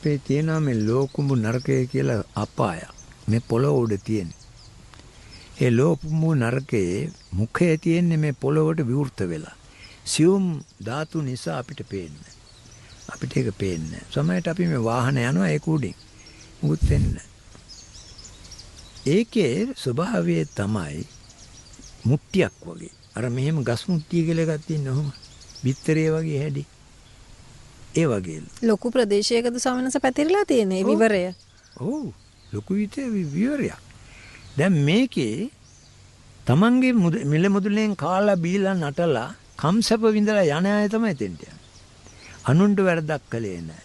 අපේ තියෙනවා මේ ලෝකුඹු නරකය කියලා අපායක්. මේ පොළොව උඩ තියෙන. ඒ ලෝකුඹු නරකයේ මුඛය තියෙන්නේ මේ පොළොවට විවෘත වෙලා. සියුම් ධාතු නිසා අපිට පේන්නේ. අපිට ඒක පේන්නේ. සමහරවිට අපි මේ වාහන යනවා ඒක උඩින්. මුකුත් වෙන්නේ. ඒකේ ස්වභාවය තමයි මුට්ටියක් වගේ. අර මෙහෙම ගස් මුට්ටිය කියලා එකක් තියෙන ඔහොම. බිත්තරේ වගේ හැඩි. ඒ වගේලු. ලොකු ප්‍රදේශයකද ස්වාමීන් වහන්සේ පැතිරලා තියෙන්නේ ඒ විවරය? ඔව්. ලොකු විතර විවරයක්. දැන් මේකේ තමන්ගේ මිල මුදලෙන් කාලා බීලා නටලා කම්සප විඳලා යන අය තමයි දෙන්න යන්නේ. අනුන්ට වැරදක් කළේ නෑ.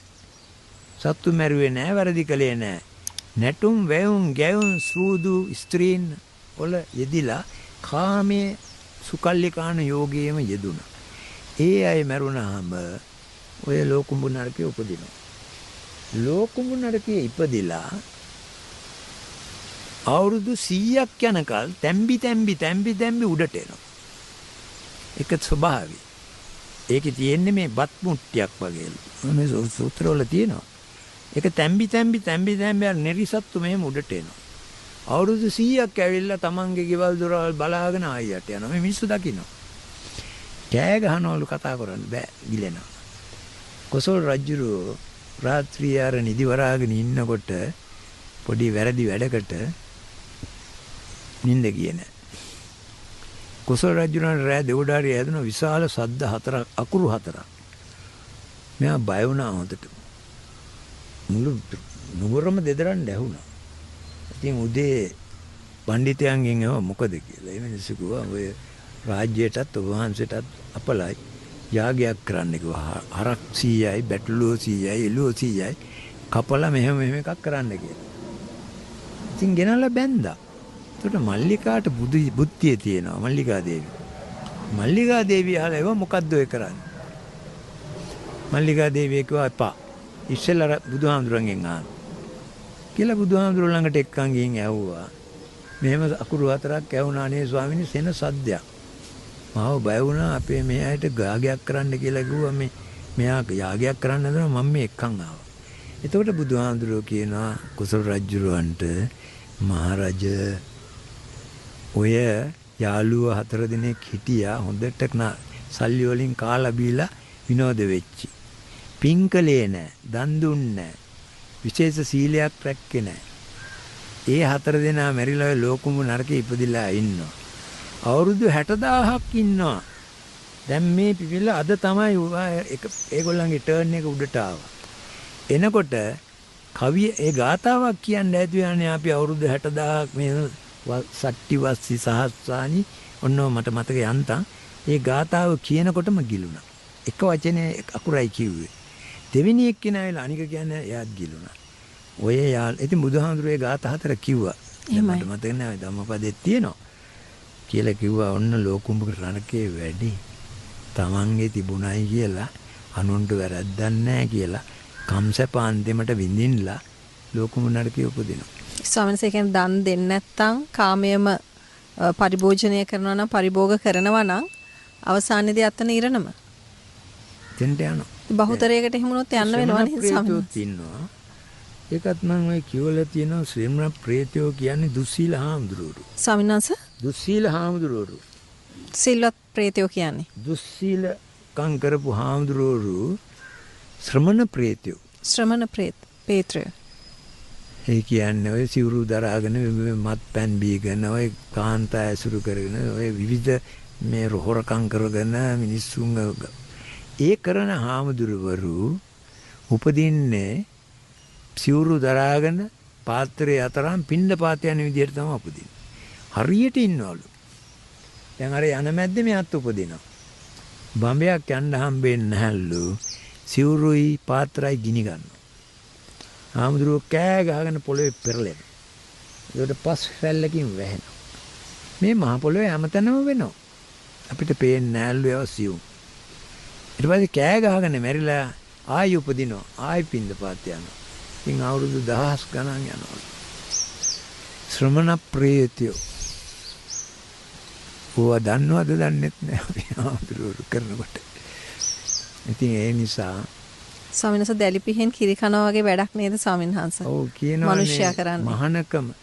සත්තු මැරුවේ නෑ, වැරදි කළේ නෑ. නැටුම් වැයුම් ගැයුම් සූදු ස්ත්‍රීන් වල යෙදිලා කාමයේ සුකල්ලිකාන යෝගයේම යෙදුණා. ඒ අය මැරුණාම ඔය ලෝකුඹු නරකයේ උපදිනවා. ලෝකුඹු නරකයේ ඉපදිලා අවුරුදු 100ක් යනකල් තැම්බි තැම්බි තැම්බි තැම්බි උඩට එනවා. ඒක ස්වභාවය. ඒකේ තියෙන්නේ මේ බත් මුට්ටියක් වගේලු. මේ සූත්‍රවල තියෙනවා. ඒක තැම්බි තැම්බි තැම්බි තැම්බි අර නිරිසත්තු මෙහෙම උඩට එනවා. අවුරුදු 100ක් ඇවිල්ලා තමන්ගේ ගෙවල් දොරවල් බලාගෙන ආයියට යනවා. මේ මිනිස්සු දකින්නවා. කෑ ගහනවලු, කතා කරන්න බෑ, ගිලෙනවා. කොසල් රජුරෝ රාත්‍රියේ අර නිදි වරාගෙන ඉන්නකොට පොඩි වැරදි වැඩකට නින්ද ගියේ නෑ. කොසල් රජුරන්ට රෑ දෙවඩාරිය හැදුන විශාල සද්ද හතරක්, අකුරු හතරක්. මෙයා බය වුණා හොඳට. මුළු නුවරම දෙදරන් ඇහුණා. ඉතින් උදේ පඬිතයන්ගෙන් ඇහුවා මොකද කියලා. ඒ මිනිස්සු කිව්වා ඔය රාජ්‍යයටත් ඔබ වහන්සේටත් අපලයි යාගයක් කරන්න කිව්වා. හරක් 100යි, බැටළුවෝ 100යි, එළුවෝ 100යි කපලා මෙහෙම මෙහෙම එකක් කරන්න කියලා. ඉතින් ගෙනල්ලා බැන්දා. එතකොට මල්ලිකාට බුද්ධිය තියෙනවා, මල්ලිකා දේවි. මල්ලිකා දේවිය අහලා ඒවා මොකද්ද ඔය කරන්නේ? මල්ලිකා දේවිය කිව්වා එපා. ඉස්සෙල්ලා බුදුහාමුදුරන්ගෙන් අහන්න කියලා බුදුහාමුදුරුවෝ ළඟට එක්කන් ගිහින් ඇහුවා. මෙහෙම අකුරු හතරක් ඇහුණා නේ ස්වාමීනි, සෙන සද්දයක්. මාව බය වුණා, අපේ මේ අයට යාගයක් කරන්න කියලා කිව්වා. මේ මෙයා යාගයක් කරන්න හදනවා, මම මේ එක්කන් ආවා. එතකොට බුදුහාමුදුරුවෝ කියනවා කුසල රජුරවන්ට, මහරජ ඔය යාළුවෝ හතර දෙනෙක් හිටියා හොඳට සල්ලි වලින් කාලා බීලා විනෝද වෙච්චි. පින් කළේ නෑ, දන් දුන්නේ නෑ, විශේෂ සීලයක් රැක්කේ නෑ. ඒ හතර දෙනා මැරිලා ඔය ලෝකුඹු නරකේ ඉපදිලා ඉන්නවා. අවුරුදු 60,000ක් ඉන්නවා. දැන් මේ පිපිලා අද තමයි ඒගොල්ලන්ගේ ටර්න් එක උඩට ආවා. එනකොට කවිය ඒ ගාතාවක් කියන්න ඇති වෙන්නේ අපි අවුරුදු 60,000ක් මේ සට්ටි වස්සි සහස්සානි ඔන්න මට මතක යන්තම් ඒ ගාතාව කියනකොටම ගිලුණා. එක වචනේ අකුරයි කිව්වේ. දෙවෙනි එක්කෙනා ඇවිල්ලා අනික කියන්නේ එයාත් ගිලුණා. ඔය යාල් ඉතින් බුදුහාමුදුරුවෝ ඒ ගාථා හතර කිව්වා. දැන් මට මතක නෑ ධම්මපදෙත් තියෙනවා කියලා කිව්වා. ඔන්න ලෝකුඹ රණකේ වැඩි. තමන්ගේ තිබුණයි කියලා අනුන්ට වැරද්දක් නෑ කියලා කම්සප අන්තිමට විඳින්නලා ලෝකුඹ නරකේ උපදිනවා. ස්වාමීන් වහන්සේ කියන්නේ දන් දෙන්නේ නැත්නම් කාමයේම පරිභෝජනය කරනවා නම් පරිභෝග කරනවා නම් අවසානයේදී අතන ඉරණම. දෙන්න යනවා. බහුතරයකට එහෙම වුණොත් යන්න වෙනවා නේද ස්වාමීන් වහන්සේ? ඉන්නවා. ඒකත් මම ඔය කියවලා තියෙනවා ශ්‍රීමණ ප්‍රේතයෝ කියන්නේ දුස්සීල හාමුදුරුවෝ. ස්වාමීන් වහන්සේ දුස්සීල හාමුදුරුවෝ. සිල්වත් ප්‍රේතයෝ කියන්නේ දුස්සීල කම් කරපු හාමුදුරුවෝ ශ්‍රමණ ප්‍රේතයෝ. ශ්‍රමණ ප්‍රේතයෝ. ඒ කියන්නේ ඔය සිවුරු දරාගෙන මත්පැන් බීගෙන ඔය කාන්තා ඇසුරු කරගෙන ඔය විවිධ මේ හොරකම් කරගෙන මිනිස්සුන් ඒ කරන හාමුදුරුවරු උපදින්නේ සිවුරු දරාගෙන පාත්‍රයේ අතරම් පින්ඩ පාත යන විදිහට තමයි උපදින්නේ. හරියට ඉන්නවලු. දැන් අර යන මැද්දේ මෙයාත් උපදිනවා. බම්බයක් යන්න හම්බෙන්නේ නැහැලු. සිවුරුයි පාත්‍රයි ගිනි ගන්නවා. හාමුදුරුවෝ කෑ ගහගෙන පොළවේ පෙරලෙනවා. ඒකට පස් රැල්ලකින් වැහෙනවා. මේ මහ පොළවේ හැමතැනම වෙනවා. අපිට පේන්නේ නැහැලු ඒවා සියුම්. ඊට පස්සේ කෑ ගහගෙන මැරිලා ආයි උපදිනවා. ආයි පින්ද පාත යනවා. ඉතින් අවුරුදු දහස් ගණන් යනවා. ශ්‍රමණ ප්‍රේතයෝ. ඕවා දන්නවද දන්නෙත් නෑ අපි හාමුදුරුවෝ කරනකොට. ඉතින් ඒ නිසා ස්වාමීන් වහන්සේ දැලිපිහෙන් කිරි කනවා වගේ වැඩක් නේද ස්වාමීන් වහන්සේ? ඔව් කියනවා. මනුෂ්‍යයා කරන්නේ. මහානකම.